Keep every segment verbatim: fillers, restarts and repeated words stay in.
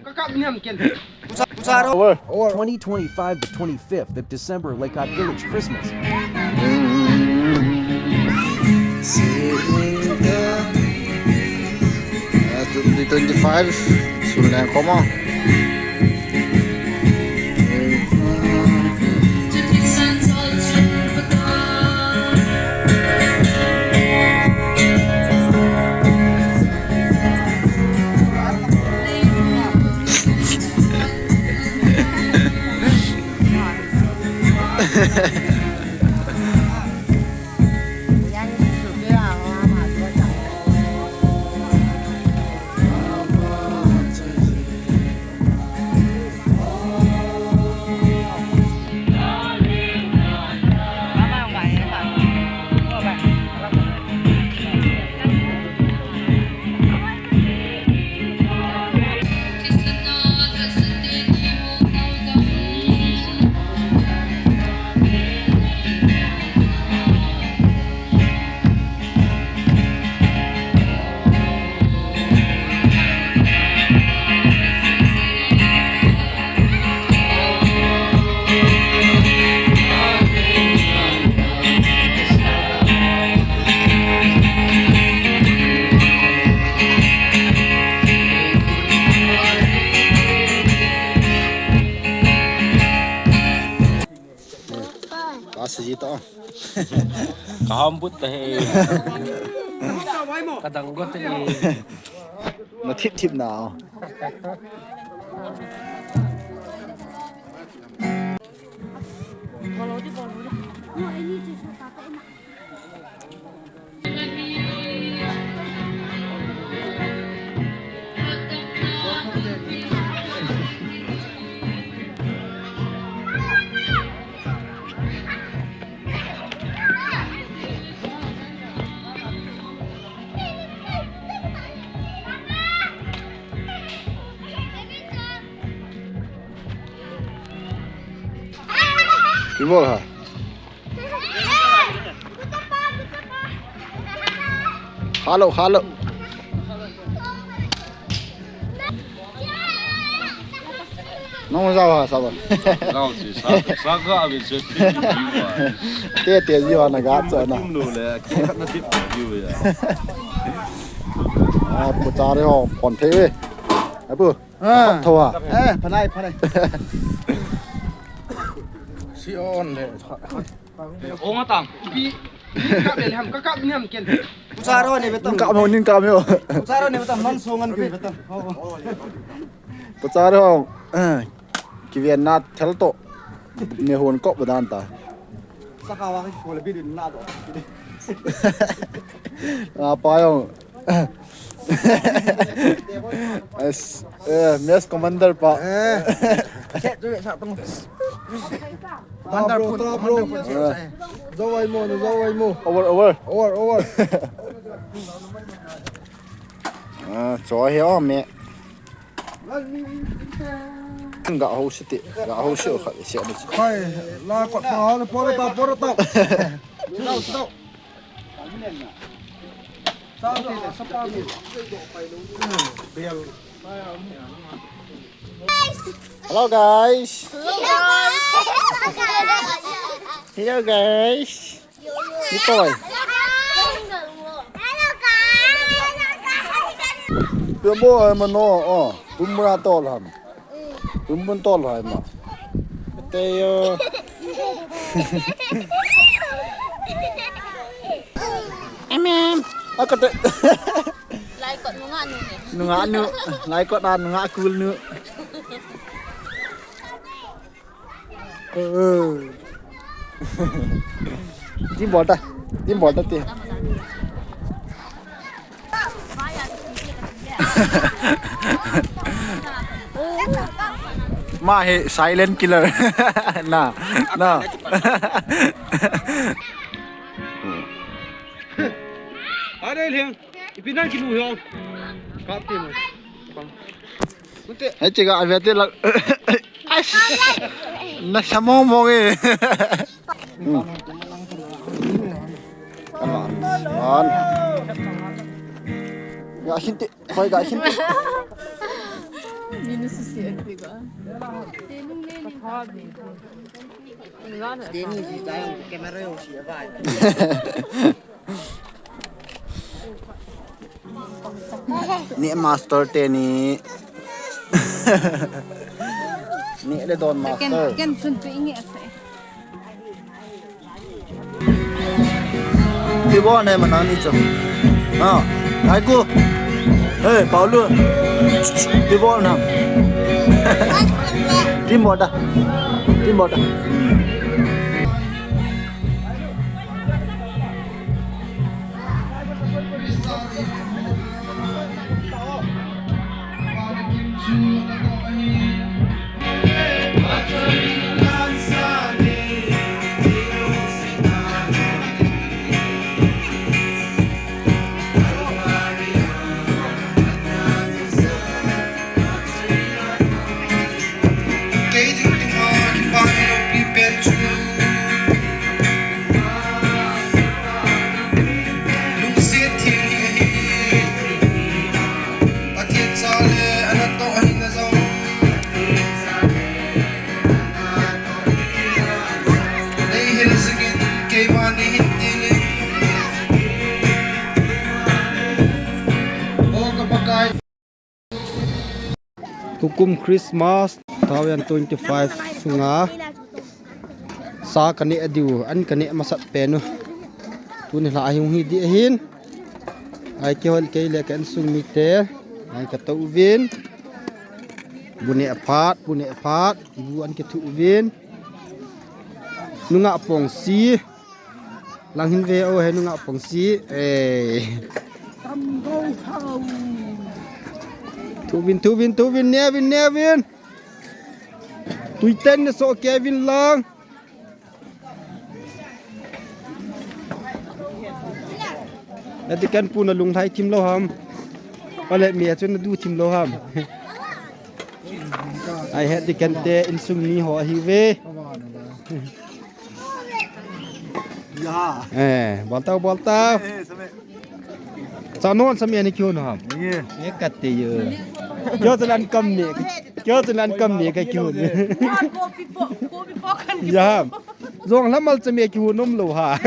Kakap niam ken. Over. Twenty twenty-five, the twenty-fifth of December, Leikat Village Christmas. Twenty twenty-five, sun leng koma. Ka siji to. Ka hambut ta he. Ka danggot ta he. Na thip thip na. Ki bol ha? Hello, hello. Nang jao ha, saba. Jao si, sa, sa ga ave je. Te, te, ji wa na ga cha na. Kim lo le, ke khat na tip ji ya. Ah, pu cha re ho, kon the ve. Apu. Ah. Tho ha. Eh, phanai, phanai. Si on le. Ong atang. Pi. Ka bel ham, ka kap niam ken. Pu cha ro ne betam. Ka mo nin ka mo. Pu cha ro ne betam, non sungan ke betam. Ho, ho. Pu cha ro. Eh. Ki vien na thel to. Ne hon ko bedan ta. Sa ka wa ko le bidin na to. Ah, pa yong. Yes. Eh, mess commander pa. Eh. Set tu sa tong. Commander pun, commander pun. Jao ai mo, jao ai mo. Over, over. Over, over. Ah, cho he o me. Ga ho se ti, ga ho se o kha se ni. Hai, la ko ta, por ta, por ta. Sit down, sit down. Hello guys. Hello guys. Ni toi. Pe bo ai ma no o. Bum ra to lam. Bum bun to lai ma. Te yo. Em em. A ka te. Lai kot nunga nu ne. Nunga nu. Lai kot a nunga kul nu. Team bol ta. Team bol ta ti. Ma he silent killer. Na, na. Are lheng. Ipi nan kinu hiong. Kap te mo. Kunte. Hai chiga ave te la. Ai. Na samong mong e. Hmm. Come on. On. Ga hin te, hoi ga hin te. Ni ni si si a ti ga. Teni si ta yang camera yo si vai. Ni master teni. Ni le don master. Ken ken chun tu inge ase. Ti bol ne mana ni cho. Ha, hai ku. Hey, Paulo. Ti bol na. Ti bol da. Ti bol da. Tukum Christmas two thousand twenty-five sunga sa kaneh diu, an kaneh masat pen u. Tuni lha hi hung hi di ahin. Ai kihol kei le ka insung mite. Ai katou vin. Bu neh phat, bu neh phat. Bu an kithu vin. Nungah pong si. Lang hin ve o, he nungah pong si. Eh. Thu vin, thu vin, thu vin, ne vin, ne vin. Tui ten ne so ke vin lang. Ati kan pu na lung thai thim lo ham. Pale mi a chun na du thim lo ham. Ai he ti kan te insung ni ho hi ve. Ya. Eh, bol tau, bol tau. Eh, same. Sa non same ni kihun ham. Ye. Ye kat te yo. Kyo chalan kam ni. Kyo chalan kam ni ka kihun. Kopi po, kopi po kan. Ya. Jong lamal same kihun nom lo ha.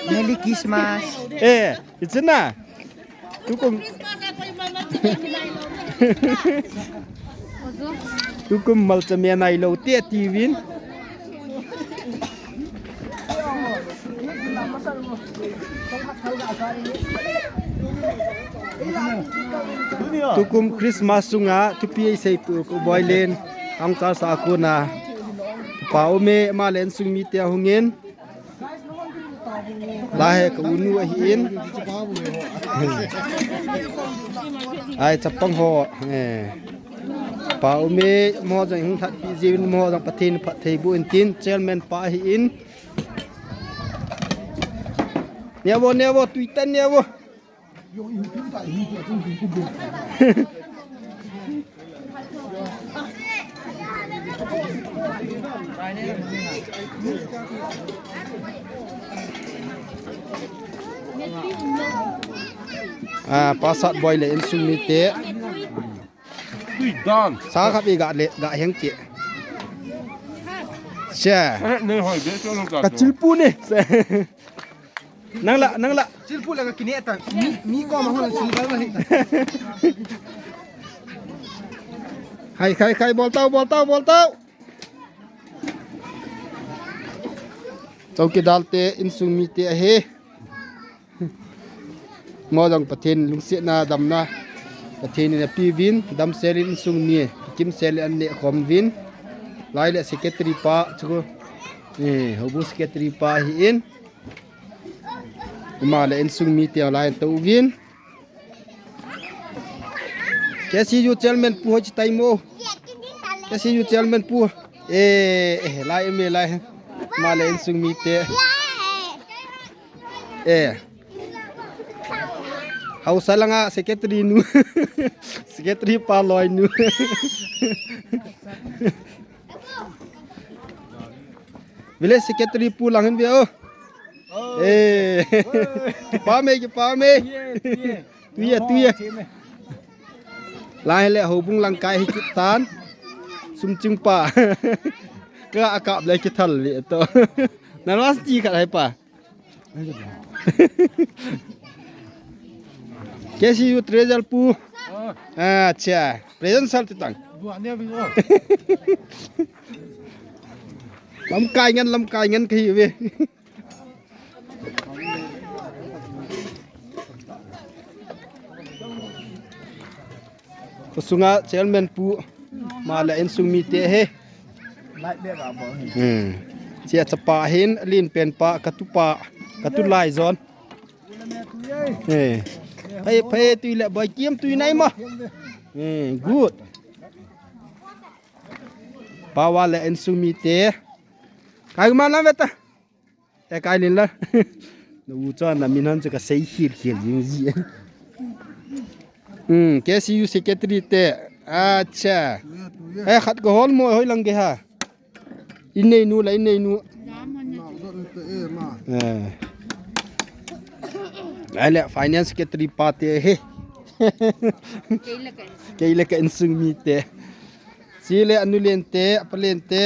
Merry Christmas. Eh, it's na. Tukum. Tukum malcha me nai lo te ati vin. Tukum Christmas sunga thupi eisei pu ko boilen ang cha sa ko na. Pa ume ma len sung mi te hungin. Lahe ka unu ahin. Ai chapang ho. Eh. Pa ume mo jang hung that pi jin mo jang Pathen phat thei bu in tin chairman pa ahin. Nevo nevo tuitan nevo. Ah, pasat boy le insung mite. Tui dan. Sa khat i ga le, ga heng ti. Che. Eh, ne hoi be cho lo ka. Ka chilpu ne. Nang la, nang la. Chilpu la ka kine ta. Mi, mi ko ma hon chil ba la hi. Khai, khai, khai, bol tau, bol tau, bol tau. Chowkidar te insung mite ahi. Mo jong Pathen lungsetna damna Pathen in apeuvin, damsel in insung ni, kimsel in an neh khom uvin. Lai le secretary pa chu, eh, houbung secretary pa ahin. Ima le insung mite lai an tou uvin. K C U chairman pu ho chi tai mo. K C U chairman pu. Eh, eh, lai me lai. Ima le insung mite. Eh. Hausa langa secretary nu. Secretary pa loi nu. Village secretary pu lang hin ve o. Eh. Pa me ki pa me. Tuya, tuya. Lai le houbung lang kai hi kit tan. Sum ching pa. Ka akap le kithal ve to. Na last ti khat hai pa. K C U treasurer pu. Acha, present sal ti tang. Lamkai ngen, lamkai ngen kahi ve. Khosunga chairman pu, ama le insung mite hi. Hmm. Chia chapa hin, alin pen pa, katupa, katulai jon. Eh. Phai, phai, tui le boi kiam tui nai ma. Eh, good. Pawa le insung mite. Kai ma na veta. Te kai lin la. Na u chuan na min han chu ka sei khil khil jing ji. Hmm, K C U secretary te. Acha. Eh, khat ka hol mo hoi lang ke ha. In nei nu la, in nei nu. Eh. Ai le finance secretary pa te he. Kei le ka insung mite. Si le anu len te, apa len te,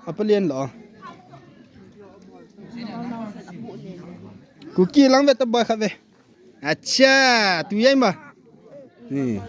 apa len lo. Kuki lang ve ta ba kha ve. Acha, tu yai ma. Ni.